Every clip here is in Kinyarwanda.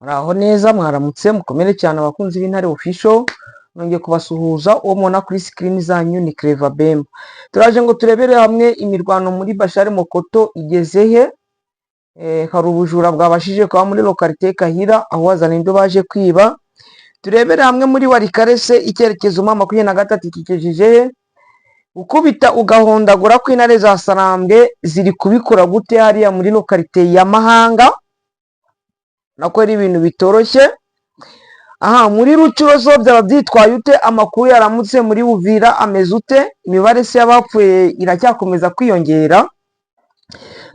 Muraho neza, mwaramutse, mukomere cyane abakunzi b'Intare Official. Nongeye kubasuhuza. Uwo mubona kuri screen zanyu ni Clever Bemba. Turaje ngo turebere hamwe imirwano muri Bashari Mokoto igeze he. Hari ubujura bwabashije kuba muri localité Kahira, aho Wazalendo baje kwiba. Turebere hamwe muri Walikale se icyerekezo M23 kikejeje he? Gukubita ugahondagura kw'intare za Sarambwe ziri kubikora gute hariya muri localité ya Mahanga? Nako ari ibintu bitoroshye. Aha muri Rutshuru zo byaba byitwaye ute? Amakuru yaramutse muri Uvira ameze ute? Imibare se y'abapfuye iracyakomeza kwiyongera?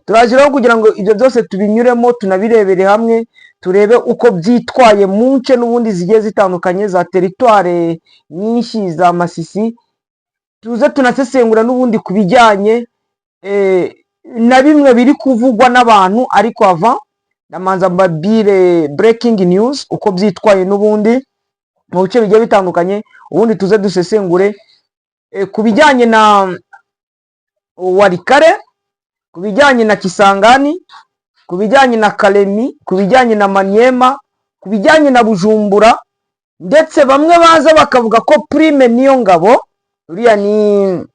Turaje rero kugira ngo ibyo byose tubinyuremo, tunabirebere hamwe, turebe uko byitwaye mu nce n'ubundi zigiye zitandukanye za territoire nyinshi za Masisi. Tuze tunasesengura n'ubundi ku bijyanye na bimwe biri kuvugwa n'abantu. Ariko ava ndamanza mbabwire breaking news uko byitwaye n'ubundi mu bice bigiye bitandukanye, ubundi tuze dusesengure ku bijyanye na Walikale, ku bijyanye na Kisangani, ku bijyanye na Kalemi, ku bijyanye na Maniema, ku bijyanye na Bujumbura. Ndetse bamwe baza bakavuga ko Prime Niyongabo, uriya ni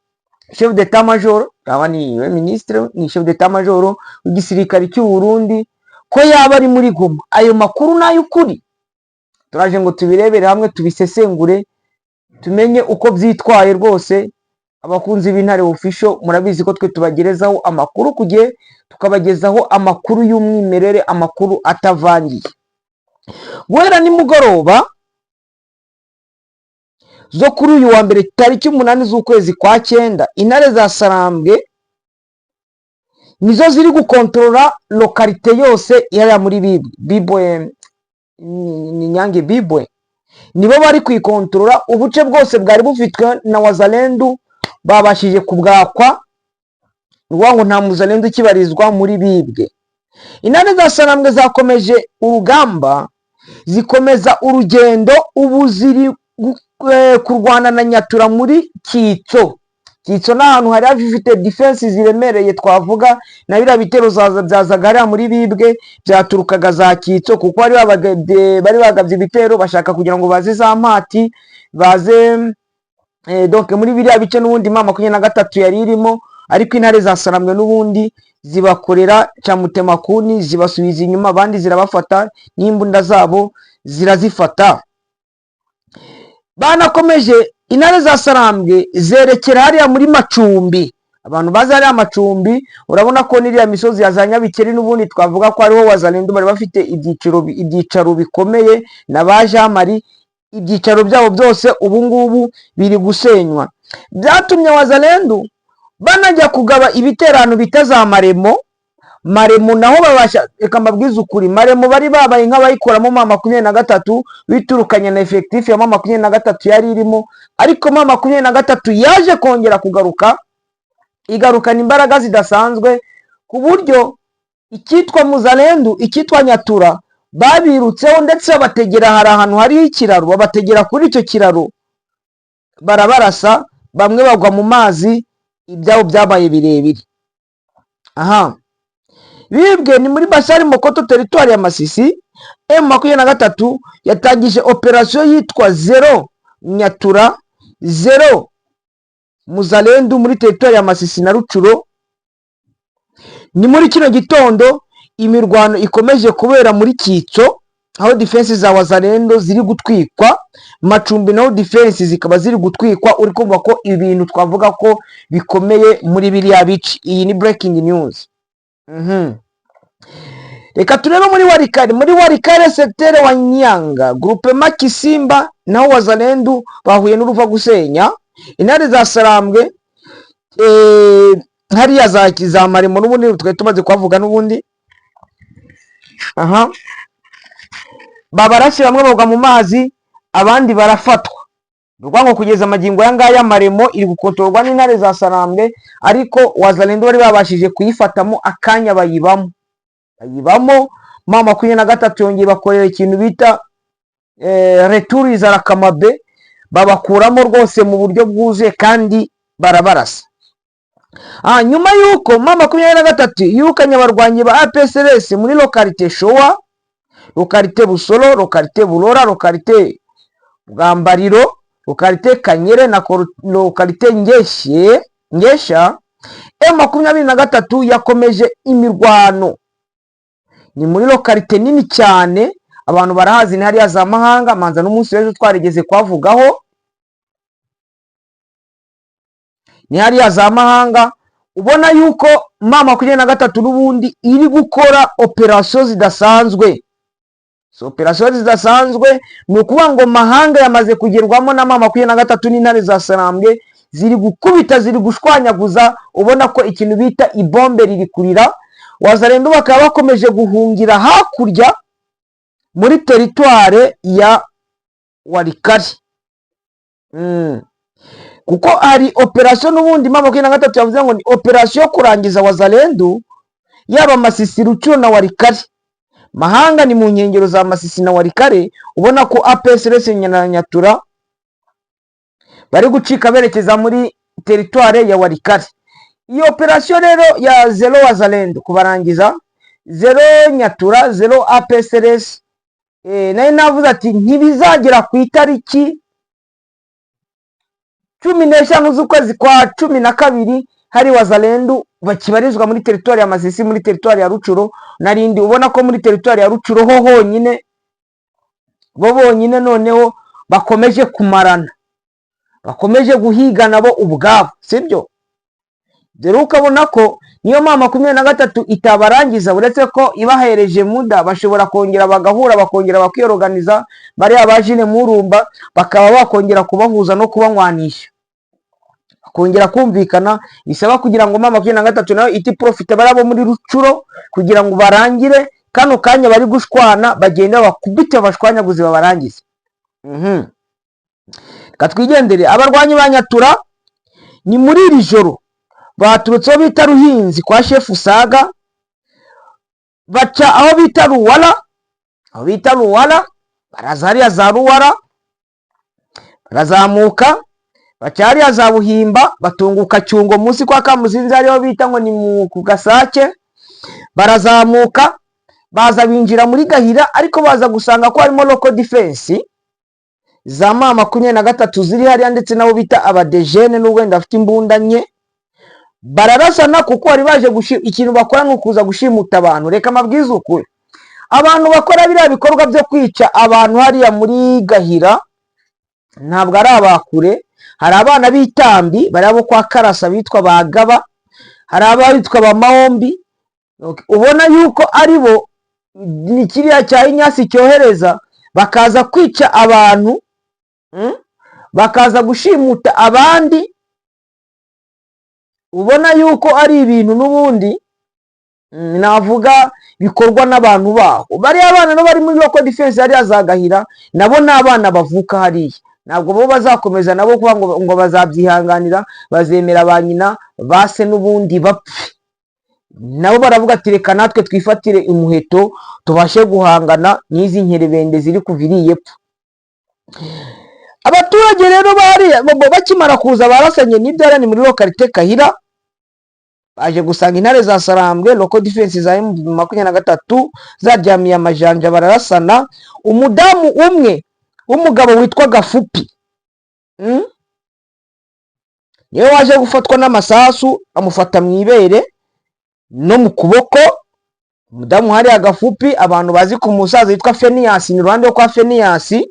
chef d'état major, yaba ni we ministre, ni chef d'état major w'igisirikare cy'u Burundi, ko yaba ari muri Goma. Ayo makuru ni ay'ukuri? Turaje ngo tubirebere hamwe, tubisesengure, tumenye uko byitwaye rwose. Abakunzi b'Intare Official, murabizi ko twe tubagerezaho amakuru ku gihe, tukabagezaho amakuru y'umwimerere, amakuru atavangiye. Guhera nimugoroba zo kuri uyu wa mbere, tariki 8 z'ukwezi kwa cyenda, intare za Sarambwe nizo ziri gukontorora localité yose yariya muri Bibwe. Bibwe ni Nyange, Bibwe nibo bari kuyikontorora. Ubuce bwose bwari bufitwe na Wazalendu babashije kubwakwa, ni ukuvuga ngo nta muzalendu ukibarizwa muri Bibwe. Intare za Sarambwe zakomeje urugamba, zikomeza urugendo, ubu ziri kurwana na Nyatura muri Kitso. Kitso ni ahantu hari hafite défense ziremereye. Twavuga na biriya bitero byazaga hariya muri Bibwe byaturukaga za Kitso, kuko bari bagabye ibitero bashaka kugira ngo baze za Mpati, baze donc muri biriya bice n'ubundi M23 yari irimo. Ariko intare za Sarambwe n'ubundi zibakorera camutemakuni, zibasubiza inyuma, abandi zirabafata n'imbunda zabo zirazifata. Banakomeje, intare za Sarambwe zerekera hariya muri Macumbi. Abantu bazi hariya Macumbi, urabona ko n'iriya misozi ya za Nyabikeri n'ubundi twavuga ko hariho Wazalendu bari bafite ibyicaro bikomeye na ba Jean Marie. Ibyicaro byabo byose ubu ngubu biri gusenywa. Byatumye Wazalendu banajya kugaba ibiterano bita za Maremo. Maremo naho babasha, reka mbabwize ukuri, Maremo bari babaye nk'abayikoramo M23, biturukanye na effectif ya M23 yari irimo. Ariko M23 yaje kongera kugaruka, igarukana imbaraga zidasanzwe, ku buryo icyitwa Muzalendu, icyitwa Nyatura babirutseho, ndetse babategera hari ahantu hariho ikiraro, babategera kuri icyo kiraro, barabarasa, bamwe bagwa mu mazi, ibyabo byabaye birebire. Aha Bibwe ni muri Bashari Mokoto, territoire ya Masisi. M23 yatangije opération yitwa Zéro Nyatura Zéro Muzalendu muri territoire ya Masisi na Rutshuru. Ni muri kino gitondo imirwano ikomeje kubera muri Kitso, aho défense za Wazalendo ziri gutwikwa. Macumbi naho défense zikaba ziri gutwikwa. Uri kumva ko ibintu twavuga ko bikomeye muri biriya bice. Iyi ni breaking news. Reka turebe muri Walikale. Muri Walikale, secteur wa Nyanga, groupement Kisimba, naho Wazalendu bahuye n'uruva gusenya. Intare za Sarambwe hariya za Maremo n'ubundi twari tumaze kuhavuga n'ubundi. Aha babarashe, bamwe bagwa mu mazi, abandi barafatwa. Ni ukuvuga ngo kugeza amagingo aya ngaya Maremo iri gukontororwa n'intare za Sarambwe, ariko Wazalendo bari babashije kuyifatamo akanya, bayibamo. M23 yongeye bakorera ikintu bita retour zarakamabe, babakuramo rwose mu buryo bwuzuye kandi barabarasa. Nyuma y'uko M23 yirukanye abarwanyi ba APCLS muri localité Showa. Localité Busoro, localité Burora, localité Bwambariro, localité Kanyere na localité Ngeshe Ngesha. M23 yakomeje imirwano. Ni muri localité nini cyane, abantu barahazi, ni hariya za Mahanga. Manza n'umunsi w'ejo twarigeze kuhavugaho. Ni hariya za Mahanga, ubona yuko M23 n'ubundi iri gukora operasiyo zidasanzwe. So operasiyo zidasanzwe ni ukuvuga ngo Mahanga yamaze kugerwamo na M23 n'intare za Sarambwe, ziri gukubita, ziri gushwanyaguza. Ubona ko ikintu bita ibombe riri kurira. Wazalendo bakaba bakomeje guhungira hakurya muri territoire ya Walikale. Kuko hari operasiyo n'ubundi M23 yavuze ngo ni operasiyo yo kurangiza Wazalendo, yaba Masisi, Rutshuru na Walikale. Mahanga ni mu nkengero za Masisi na Walikale. Ubona ko APSRS na Nyatura bari gucika berekeza muri territoire ya Walikale. Iyo operasiyo rero ya zéro Wazalendo kubarangiza, zéro Nyatura, zéro APSRS, nayo navuze ati ntibizagera ku itariki 15 z'ukwezi kwa 12 hari Wazalendo bakibarizwa muri territoire ya Masisi, muri territoire ya Rutshuru narindi. Ubona ko muri territoire ya Rutshuru ho honyine, bo bonyine noneho bakomeje kumarana, bakomeje guhigana bo ubwabo, sibyo? Rero ukabona ko niyo M23 itabarangiza, uretse ko ibahereje muda bashobora kongera bagahura, bakongera bakiyoroganiza. Bariya ba Jine Murumba bakaba bakongera kubahuza no kubanywanisha, bakongera kumvikana. Bisaba kugira ngo M23 nayo iti profite bariya bo muri Rutshuru kugira ngo barangire kano kanya bari gushwana, bagenda bakubite, bashwanyaguze, babarangize. Reka twigendere. Abarwanyi ba Nyatura ni muri iri joro baturutse aho bita Ruhinzi kwa Shefu Saga, baca aho bita Ruwara, aho bita Ruwara, baraza hariya za Ruwara, barazamuka baca hariya za Buhimba, batunguka Cyungo munsi kwa Kamuzinzi, hariho bita ngo ni ku Gasake. Barazamuka baza binjira muri Gahira, ariko baza gusanga ko harimo local defense za M23 ziri hariya, ndetse nabo bita abadejene n'ubwo wenda bafite imbunda nke. Bararasana kuko bari baje ikintu bakora ni ukuza gushimuta abantu. Reka amabwiza ukuri, abantu bakora biriya bikorwa byo kwica abantu hariya muri Gahira ntabwo ari abakure. Hari abana b'itambi, bari abo kwa Karasa bitwa ba Gaba, hari abitwa ba Mahombi. Ubona yuko ari bo, ni kiriya cya Inyasi cyohereza, bakaza kwica abantu, bakaza gushimuta abandi. Ubona yuko ari ibintu n'ubundi navuga bikorwa n'abantu baho. Bariya bana nabo bari muri local defense hariya za Gahira, nabo ni abana bavuka hariya. Ntabwo bo bazakomeza nabo kuba ngo bazabyihanganira, bazemera ba nyina base n'ubundi bapfe. Nabo baravuga ati: "Reka natwe twifatire umuheto, tubashe guhangana n'izi nkerebende ziri kuva iriya epfo." Abaturage rero bari bakimara kuza barasanye n'ibyara. Ni muri localité Kahira, baje gusanga intare za Sarambwe, local defense za M23 zaryamiye amajanja, bararasana. Umudamu umwe w'umugabo witwa Gafupi, Niwe waje gufatwa n'amasasu, amufata mu ibere no mu kuboko. Umudamu hariya Gafupi, abantu bazi ku musaza witwa Feniyasi, ni iruhande rwo kwa Feniyasi,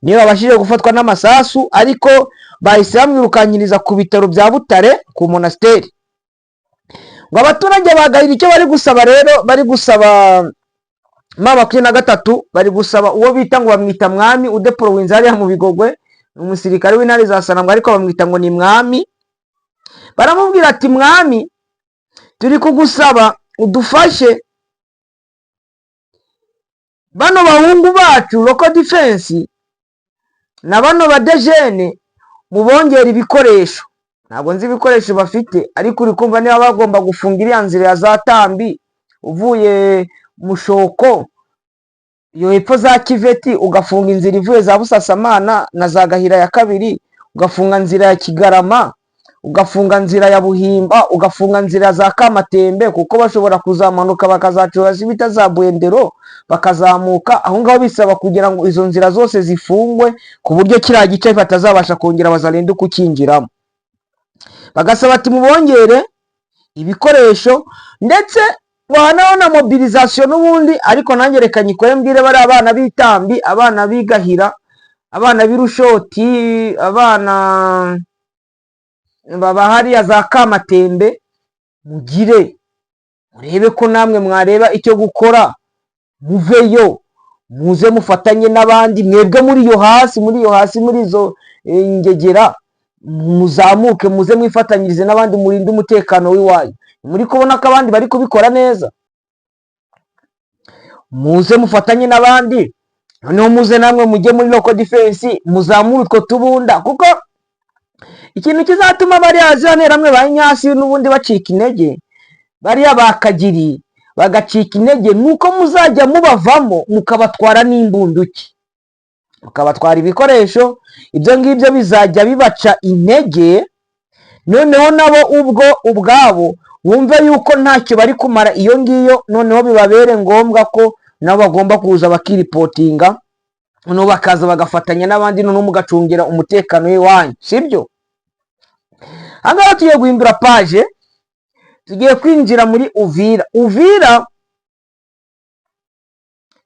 niyo babashije gufatwa n'amasasu, ariko bahise bamwirukanyiriza ku bitaro bya Butare ku monasiteri. Ngo abaturage bagahira, icyo bari gusaba rero, bari gusaba M23, bari gusaba uwo bita ngo bamwita Mwami udepolowinze hariya mu Bigogwe, ni umusirikare w'intare za Sarambwe, ariko bamwita ngo ni Mwami. Baramubwira ati: "Mwami, turi kugusaba udufashe, bano bahungu bacu local defense na bano badejene mubongera ibikoresho." Ntabwo nzi ibikoresho bafite, ariko uri kumva niba bagomba gufunga iriya nzira ya za Tambi uvuye Mushoko iyo hepfo za Kiveti, ugafunga inzira ivuye za Busasamana na za Gahira ya kabiri, ugafunga nzira ya Kigarama. ugafunga nzira ya Buhimba, ugafunga nzira za Kamatembe, kuko bashobora kuzamanuka bakazacura bita za Bwendero, bakazamuka aho ngaho. Bisaba kugira ngo izo nzira zose zifungwe, ku buryo kiriya gice batazabasha kongera Wazalendo kukinjiramo. Bagasaba ati mubongere ibikoresho, ndetse wanaho na mobilisation n'ubundi. Ariko nanjye reka nyikore, mbwire bariya abana b'itambi, abana b'igahira, abana b'irushoti, abana baba hariya za Kamatembe, mugire murebe ko namwe mwareba icyo gukora, muveyo, muze mufatanye n'abandi. Mwebwe muri iyo hasi, muri iyo hasi, muri izo ngegera, muzamuke, muze mwifatanyirize n'abandi, murinde umutekano w'iwanyu. Muri kubona ko abandi bari kubikora neza, muze mufatanye n'abandi, noneho muze namwe mujye muri local defense, muzamure utwo tubunda, kuko ikintu kizatuma bariya ziriya ba Nyasi n'ubundi bacika intege, bariya ba Kagiri bagacika intege, nuko muzajya mubavamo mukabatwara n'imbunduki, mukabatwara ibikoresho. Ibyo ngibyo bizajya bibaca intege, noneho nabo ubwo ubwabo bumve yuko ntacyo bari kumara iyo ngiyo, noneho bibabere ngombwa ko nabo bagomba kuza bakiripotinga, noneho bakaza bagafatanya n'abandi, noneho mugacungira umutekano w'iwanyu, sibyo? Ahangaha tugiye guhindura page, tugiye kwinjira muri Uvira. Uvira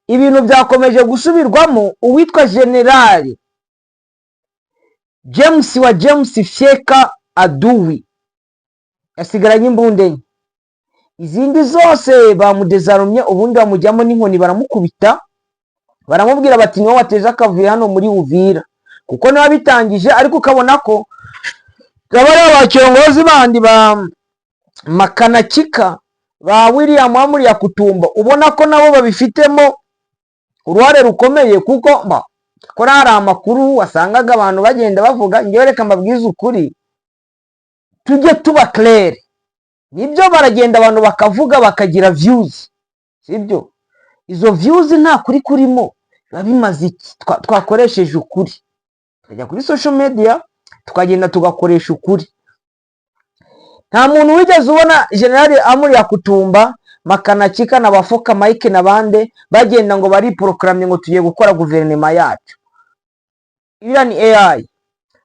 ibintu byakomeje gusubirwamo. Uwitwa Generali James wa James Fyeka Aduwi yasigaranye imbunda enye, izindi zose bamudezarumye, ubundi bamujyamo n'inkoni baramukubita, baramubwira bati niwe wateje akavuyo hano muri Uvira, kuko niwe bitangije. Ariko ukabona ko bariya ba kiongozi bandi ba Makanakika, ba William Amuri Kutumba, ubona ko nabo babifitemo uruhare rukomeye, kuko ko hari amakuru wasangaga abantu bagenda bavuga. Ngewe reka mbabwize ukuri, tujye tuba clair. Nibyo, baragenda abantu bakavuga bakagira views, sibyo? Izo views nta kuri kurimo, biba bimaze iki? Twakoresheje ukuri, tukajya kuri social media, tukagenda tugakoresha ukuri. Nta muntu wigeze ubona Generali Amuri Yakutumba, Makanakika na Bafoka Mike na bande bagenda ngo bariporokaramye ngo tugiye gukora guverinoma yacu. Iriya ni AI.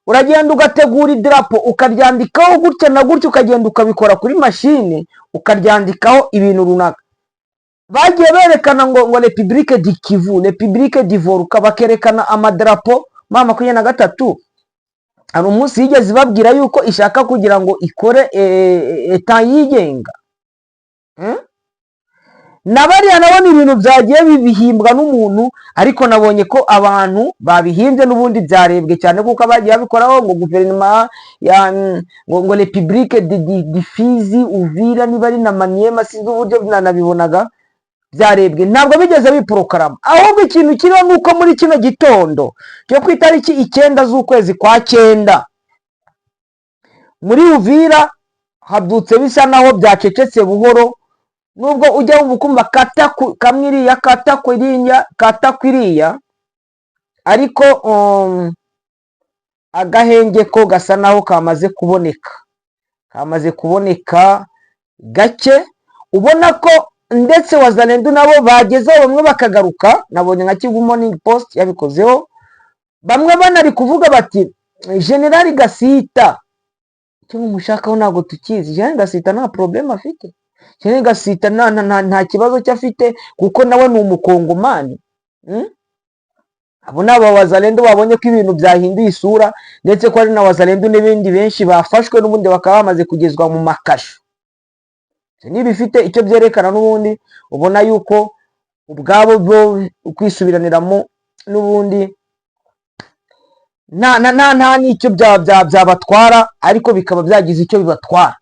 Uragenda ugategura idarapo, ukaryandikaho gutya na gutya, ukagenda ukabikora kuri mashine, ukaryandikaho ibintu runaka. Bagiye berekana ngo République du Kivu, République du Voruka, bakerekana amadarapo. M23 hari umunsi yigeze ibabwira yuko ishaka kugira ngo ikore État yigenga? Na bariya nabo ni ibintu byagiye bihimbwa n'umuntu, ariko nabonye ko abantu babihimbye n'ubundi byarebwe cyane, kuko abagiye babikoraho ngo guverinoma ya ngo République de Fizi, Uvira, niba ari na Maniema, sinzi uburyo nanabibonaga byarebwe. Ntabwo bigeze biporokarama. Ahubwo ikintu kiriho ni uko muri kino gitondo cyo ku itariki 9 z'ukwezi kwa cyenda, muri Uvira habyutse bisa naho byacecetse buhoro, nubwo ujya wumva ukumva kata kamwe iriya, kata kuriya, kata kuriya, ariko agahenge ko gasa naho kamaze kuboneka, kamaze kuboneka gake. Ubona ko ndetse Wazalendo nabo bagezeho bamwe bakagaruka. Nabonye nka Kivu Morning Post yabikozeho, bamwe banari kuvuga bati Generali Gasita icyo mumushakaho ntabwo tukizi. Generali Gasita nta problème afite, Generali Gasita nta kibazo cye afite, kuko nawe ni Umukongomani. Abo ni aba Wazalendo babonye ko ibintu byahinduye isura, ndetse ko hari na Wazalendo n'ibindi benshi bafashwe n'ubundi bakaba bamaze kugezwa mu makasho. Niba ifite icyo byerekana, n'ubundi ubona yuko ubwabo bo kwisubiraniramo n'ubundi nta n'icyo byabatwara, ariko bikaba byagize icyo bibatwara.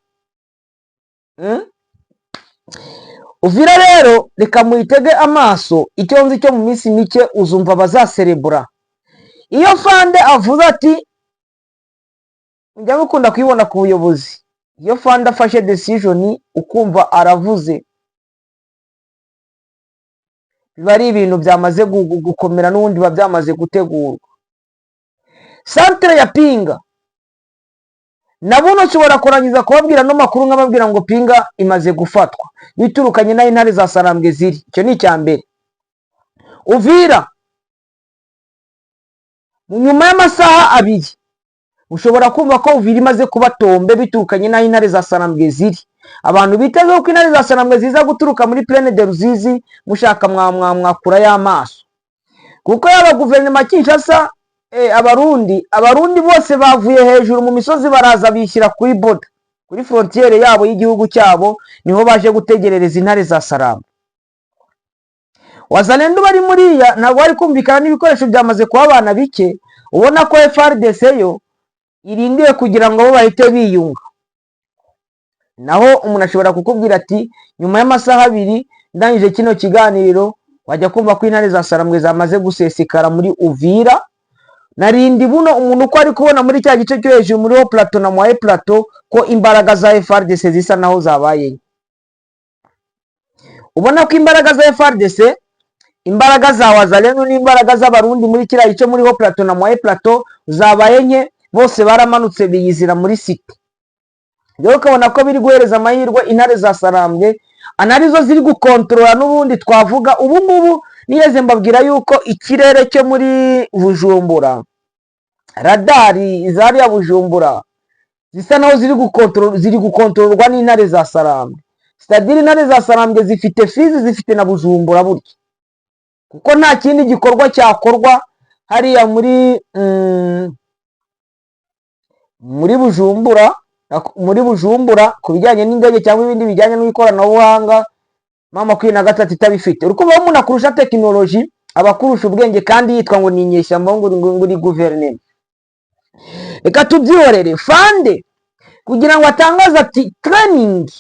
Uvira rero reka muyitege amaso. Icyo nzi cyo, mu minsi mike uzumva bazaserebura. Iyo fande avuze ati, njya mukunda kuyibona ku buyobozi, iyo fande afashe decision ukumva aravuze, biba ari ibintu byamaze gukomera, n'ubundi biba byamaze gutegurwa. Centre ya Pinga Na buno nshobora kurangiza kubabwira no makuru nkababwira ngo Pinga imaze gufatwa biturukanye n'aho intare za Sarambwe ziri. Icyo ni icya mbere. Uvira, nyuma y'amasaha 2 ushobora kumva ko Uvira imaze kuba tombe biturukanye n'aho intare za Sarambwe ziri. Abantu biteze ko intare za Sarambwe ziza guturuka muri Plaine de Ruzizi, mushaka mwakura y'amaso, kuko yaba guverinoma Kinshasa, abarundi bose bavuye hejuru mu misozi, baraza bishyira kuri border, kuri frontière yabo y'igihugu cyabo, niho baje gutegerereza intare za Sarambwe. Wazalendo bari muriya ntabwo bari kumvikana n'ibikoresho byamaze kuhabana bike. Ubona ko FARDC yo irindiye kugira ngo bo bahite biyunga. Naho umuntu ashobora kukubwira ati nyuma y'amasaha 2 ndangije kino kiganiro, wajya kumva ko intare za Sarambwe zamaze gusesekara muri Uvira. Narindi buno umuntu uko ari kubona muri cya gice cyo hejuru muri haut plateau na moyen plateau, ko imbaraga za FARDC zisa naho zabaye nke. Ubona ko imbaraga za FARDC, imbaraga za Wazalendo n'imbaraga z'Abarundi muri kiriya gice muri haut plateau na moyen plateau zabaye nke. Bose baramanutse biyizira muri cité. Rero ukabona ko biri guhereza amahirwe intare za Sarambwe, anarizo ziri gukontorora. N'ubundi twavuga ubu ngubu, nigeze mbabwira yuko ikirere cyo muri Bujumbura, radari zariya Bujumbura zisa naho ziri gukontororwa n'intare za Sarambwe. C'est-à-dire intare za Sarambwe zifite Fizi, zifite na Bujumbura burya, kuko nta kindi gikorwa cyakorwa hariya muri Bujumbura ku bijyanye n'indege cyangwa ibindi bijyanye n'ikoranabuhanga M23 itabifite. Uri kumva, umuntu akurusha tekinoloji aba akurusha ubwenge, kandi yitwa ngo ni inyeshyamba, ngo uri guverinoma. Reka tubyihorere. Fande kugira ngo atangaze ati training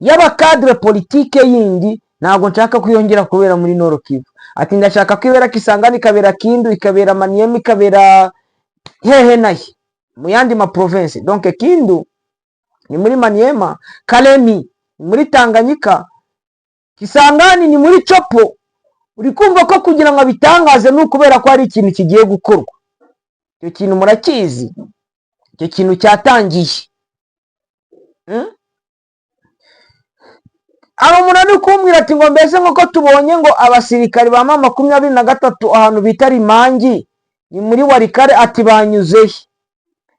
y'aba cadre politique yindi ntabwo nshaka ko yongera kubera muri Nord Kivu, ati ndashaka ko ibera Kisangani, ikabera Kindu, ikabera Maniema, ikabera hehe na he mu yandi ma province. Donc Kindu ni muri Maniema, Kalemi ni muri Tanganyika, Kisangani ni muri Tshopo. Uri kumva ko kugira ngo abitangaze ni ukubera ko hari ikintu kigiye gukorwa. Icyo kintu murakizi, icyo kintu cyatangiye. Hari umuntu ari kumbwira ati ngo mbese nk'uko tubonye ngo abasirikari ba M23 ahantu bita Rimangi, ni muri Walikale, ati banyuze he?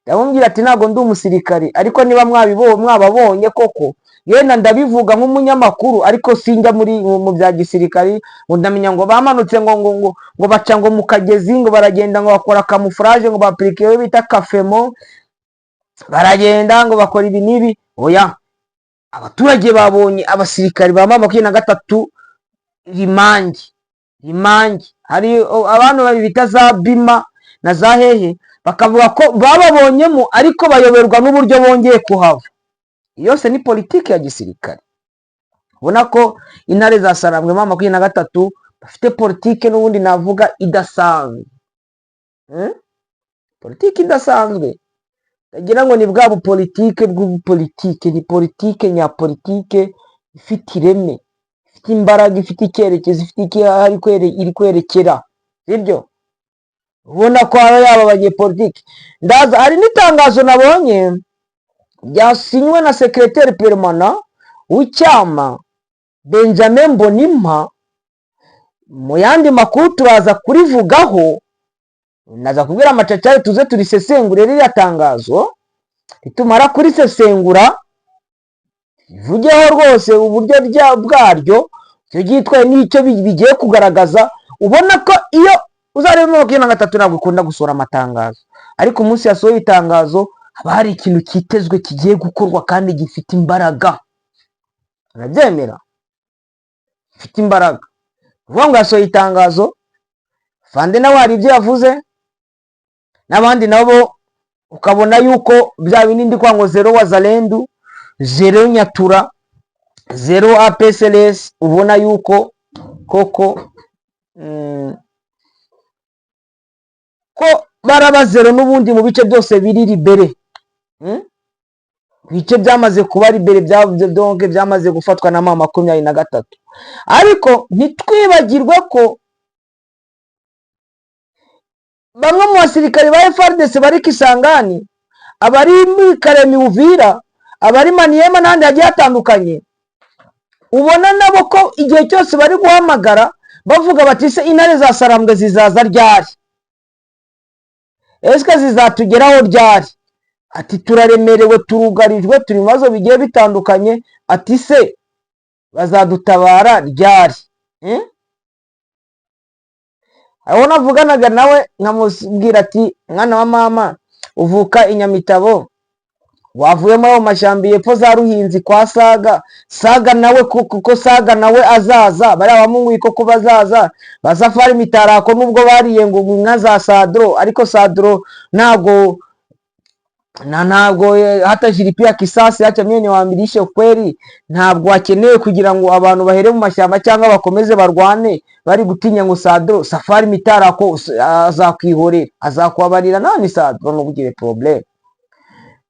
Ndamubwira ati ntabwo ndi umusirikari, ariko niba mwababonye koko, yenda ndabivuga nk'umunyamakuru, ariko sinjya muri mu bya gisirikari ngo ndamenya ngo bamanutse ngo baca ngo mu kagezi, ngo baragenda, ngo bakora camouflage, ngo bapurike iyo bita kafemo, baragenda ngo bakora ibi n'ibi. Oya, abaturage babonye abasirikari ba M23 Rimangi. Rimangi hari abantu babiri bita za Bima na za hehe, bakavuga ko bababonyemo ariko bayoberwa n'uburyo bongeye kuhava. Yose ni politiki ya gisirikare. Ubona ko intare za Sarambwe M23 bafite politiki n'ubundi navuga idasanzwe. Politiki idasanzwe, ndagira ngo ni bwa bupolitike bw'ubupolitike, ni politike nyapolitike ifite ireme, ifite imbaraga, ifite icyerekezo, ifite icyo iri kwerekera, sibyo? Ubona ko aba yaba abanyepolitike. Ndaza, hari n'itangazo nabonye ryasinywe na secrétaire permanent w'icyama Benjamin Mbonimpa. Mu yandi makuru turaza kurivugaho, naza kubwira amacacari tuze turisesengure ririya tangazo. Nitumara kurisesengura rivugeho rwose uburyo bwaryo, icyo ryitwaye n'icyo bigiye kugaragaza. Ubona ko iyo uzareba 23 ntabwo ikunda gusohora amatangazo, ariko umunsi yasohoye itangazo haba hari ikintu cyitezwe kigiye gukorwa kandi gifite imbaraga. Urabyemera? Gifite imbaraga. Uvuga ngo yasohoye itangazo, Fande nawe hari ibyo yavuze, n'abandi nabo ukabona yuko bya bindi ndi kwa ngo zéro Wazalendo, zéro Nyatura, zéro APCLS. Ubona yuko koko ko baraba zéro n'ubundi mu bice byose biri libéré. Ibice byamaze kuba libéré, donc byamaze gufatwa na M23. Ariko ntitwibagirwe ko bamwe mu basirikare ba FARDC bari Kisangani, Abari muri Karemi, Uvira, abari Maniyema n'ahandi hagiye hatandukanye, ubona nabo ko igihe cyose bari guhamagara bavuga bati: "Se intare za Sarambwe zizaza ryari? Ese zizatugeraho ryari?" Ati: "Turaremerewe, turugarijwe, turi mu bibazo bigiye bitandukanye." Ati: "Se bazadutabara ryari?" Eh? Aho navuganaga nawe nkamubwira ati: "Mwana wa mama, uvuka i Nyamitabo, wavuye muri ayo mashyamba yepfo za Ruhinzi kwa Saga." Saga nawe, kuko Saga nawe azaza, bariya bamunguye koko bazaza basafari mitarako, nubwo bariye ngo inka za Sadro, ariko Sadro ntabwo na ntabwo hatajilipia kisasi, acha mie niwaambilishe ukweli. Ntabwo hakenewe kugira ngo abantu bahere mu mashyamba cyangwa bakomeze barwane bari gutinya ngo Sadro Safari Mitarako azakwihorera, azakubabarira. Nani Sadro ntugire problème.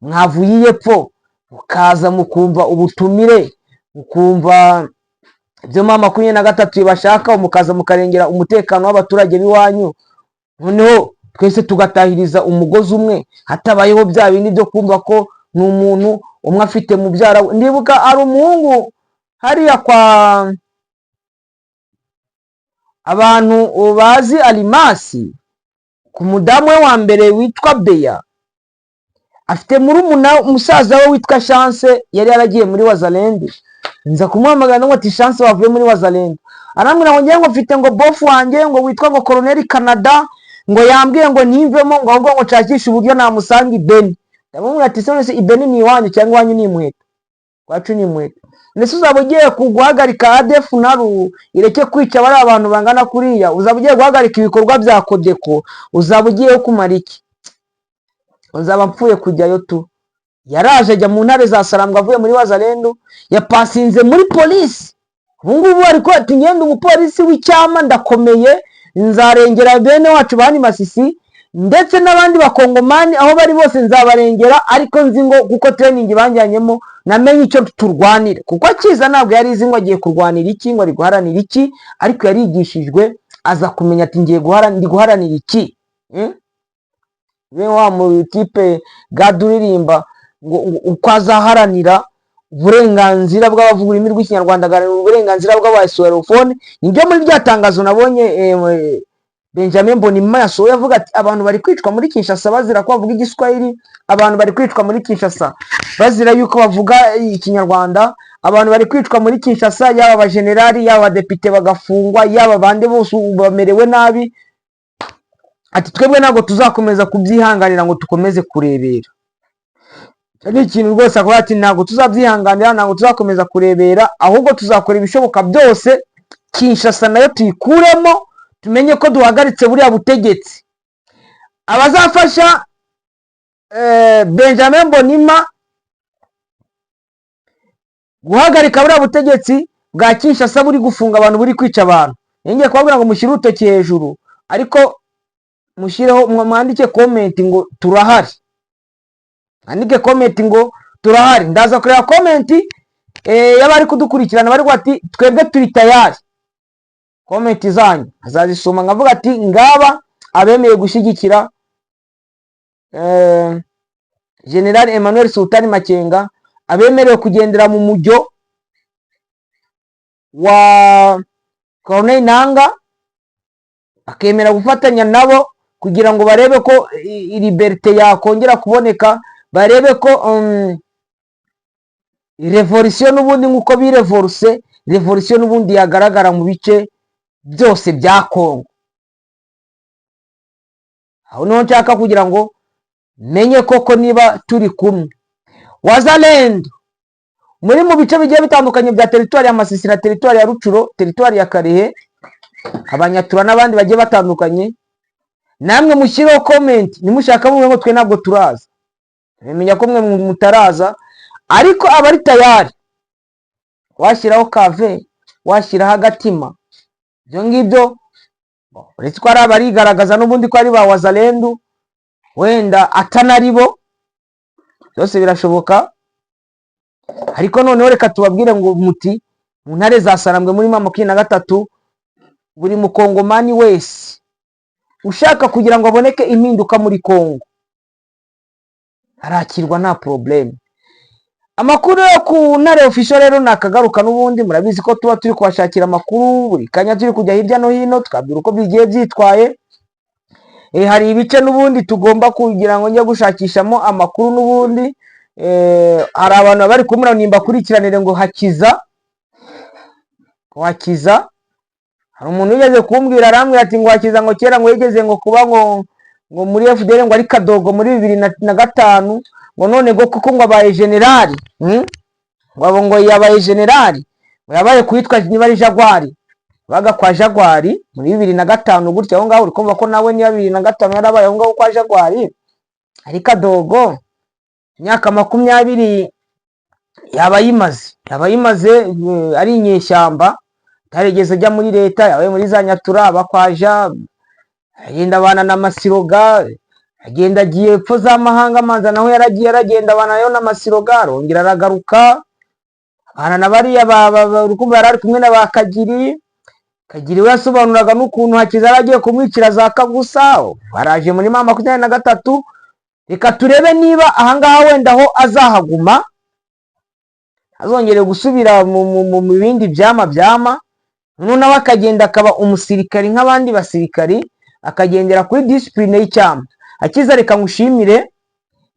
Mwavuye epfo mukaza mukumva ubutumire, mukumva ibyo M23 bashaka, mukaza mukarengera umutekano w'abaturage b'iwanyu, noneho twese tugatahiriza umugozi umwe, hatabayeho bya bindi byo kumva ko ni umuntu umwe afite mubyara we. Ndibuka ari umuhungu hariya kwa abantu bazi Alimasi, ku mudamu we wa mbere witwa Beya, afite murumuna musaza we witwa Chance, yari yaragiye muri Wazalendo. Nza kumuhamagara ngo ati: "Chance, wavuye muri Wazalendo?" Arambwira ngo: "Ngiye, ngo mfite ngo boss wanjye ngo witwa ngo Colonel Canada, ngo yambwiye ngo ntimvemo, ngo ahubwo ngo nshakishe uburyo namusanga i Beni." Ndamubwira ati: "Se none i Beni ni iwanyu cyangwa iwanyu ni imuheto?" "Iwacu ni imuheto." "Ndetse uzaba ugiye guhagarika ADF NALU ireke kwica bariya abantu bangana kuriya? Uzaba ugiye guhagarika ibikorwa bya CODECO? Uzaba ugiye kumara iki?" "Uzaba mpfuye kujyayo tu." Yaraje ajya mu ntare za Sarambwe avuye muri Wazalendo, yapasinze muri polisi. Ubu ngubu ariko ati: "Ngenda umupolisi w'icyama, ndakomeye, nzarengera bene wacu bani Masisi ndetse n'abandi bakongomani aho bari bose, nzabarengera." Ariko nzi ngo kuko training banjyanyemo namenye icyo turwanira, kuko akiza ntabwo yari izi ngo agiye kurwanira iki, ngo ari guharanira iki, ariko yarigishijwe aza kumenya ati: "Ngiye guharanira, ndi guharanira iki?" Be wa mu type gade uririmba ngo uko azaharanira uburenganzira bw'abavuga ururimi rw'Ikinyarwanda, agaharanira uburenganzira bw'abaswahilofone. Nibyo muri rya tangazo nabonye Benjamin Mbonimpa yasohoye avuga ati: "Abantu bari kwicwa muri Kinshasa bazira ko bavuga Igiswahili, abantu bari kwicwa muri Kinshasa bazira yuko bavuga Ikinyarwanda, abantu bari kwicwa muri Kinshasa, yaba abajenerali, yaba abadepite bagafungwa, yaba abandi bose ubu bamerewe nabi." Ati: "Twebwe ntabwo tuzakomeza kubyihanganira ngo dukomeze kurebera." Icyo ni ikintu rwose akaba ati: "Ntabwo tuzabyihanganira, ntabwo tuzakomeza kurebera, ahubwo tuzakora ibishoboka byose Kinshasa nayo tuyikuremo, tumenye ko duhagaritse buriya butegetsi." Abazafasha Benjamin Mbonimpa guhagarika buriya butegetsi bwa Kinshasa buri gufunga abantu, buri kwica abantu, ngiye kubabwira ngo mushyire urutoki hejuru, ariko mushyireho, mwandike comment ngo "Turahari". Mwandike comment ngo "Turahari". Ndaza kureba comment y'abari kudukurikirana bari ati: "Twebwe turi tayari." Comment zanyu azazisoma nkavuga ati: "Ngaba abemeye gushyigikira General Emmanuel Sultani Makenga, abemerewe kugendera mu mujyo wa Corneille Nanga, akemera gufatanya nabo kugira ngo barebe ko liberté yakongera kuboneka, barebe ko révolution n'ubundi nk'uko birevoluse, révolution n'ubundi yagaragara mu bice byose bya Kongo." Aho niho nshaka kugira ngo menye koko niba turi kumwe. Wazalendo muri mu bice bigiye bitandukanye bya teritwari ya Masisi na teritwari ya Rutshuru, teritwari ya Kalehe, Abanyatura n'abandi bagiye batandukanye, namwe mushyireho comment. Nimushaka muvuge ngo: "Twe ntabwo turaza." Menya ko mwe mutaraza, ariko abari tayari washyiraho kave, washyiraho agatima, ibyo ngibyo. Uretse ko hari abarigaragaza n'ubundi ko ari ba Wazalendu, wenda atanari bo, byose birashoboka. Ariko noneho reka tubabwire ngo muti mu ntare za Sarambwe muri M23, buri mukongomani wese ushaka kugira ngo aboneke impinduka muri Kongo, Arakirwa nta problème. Amakuru yo ku Ntare Official rero nakagaruka. N'ubundi murabizi ko tuba turi kubashakira amakuru buri kanya, turi kujya hirya no hino tukabwira uko bigiye byitwaye. Hari ibice n'ubundi tugomba kugira ngo njye gushakishamo amakuru. N'ubundi hari abantu bari kumura nimba akurikiranire ngo Hakiza, Hakiza. Hari umuntu wigeze kumbwira, arambwira ati ngo Hakiza ngo kera ngo yigeze ngo kuba ngo muri FDL, ngo ari kadogo muri 2005, ngo none ngo kuko ngo abaye generali, Ngo abo ngo yabaye generali, ngo yabaye kwitwa niba ari Jagwari, baga kwa Jagwari muri 2005 gutya aho ngaho. Uri kumva ko nawe niba 2005 yarabaye aho ngaho kwa Jagwari ari kadogo, imyaka 20 yaba yimaze ari inyeshyamba, atarigeze ajya muri leta. Yabaye muri za Nyatura, bakwaja agenda abana na Masiroga, agenda agiye epfo za Mahanga manza naho yaragiye, aragenda abana nayo na Masiroga, arongera aragaruka abana na bariya urukumva yari ari kumwe na ba Kagiri. Kagiri we yasobanuraga n'ukuntu Hakiza yari agiye kumwicira za Kagusa. Baraje muri M23. Reka turebe niba ahangaha wenda aho azahaguma, azongere gusubira mu bindi byama, noneho nawe akagenda akaba umusirikari nk'abandi basirikari, akagendera kuri discipline y'icyama. Hakiza, reka ngushimire.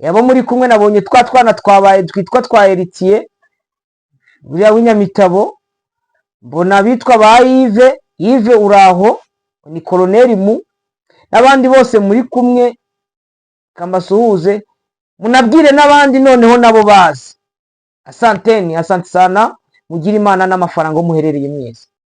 Abo muri kumwe nabonye twa twana twabaye twitwa twa Eritiye buriya w'Inyamitabo, mbona abitwa ba Yves. Yves uraho, ni koroneri mu n'abandi bose muri kumwe, kambasuhuze, munabwire n'abandi noneho nabo bazi. Asanteni, asante sana, mugire Imana n'amafaranga muherereye mwese.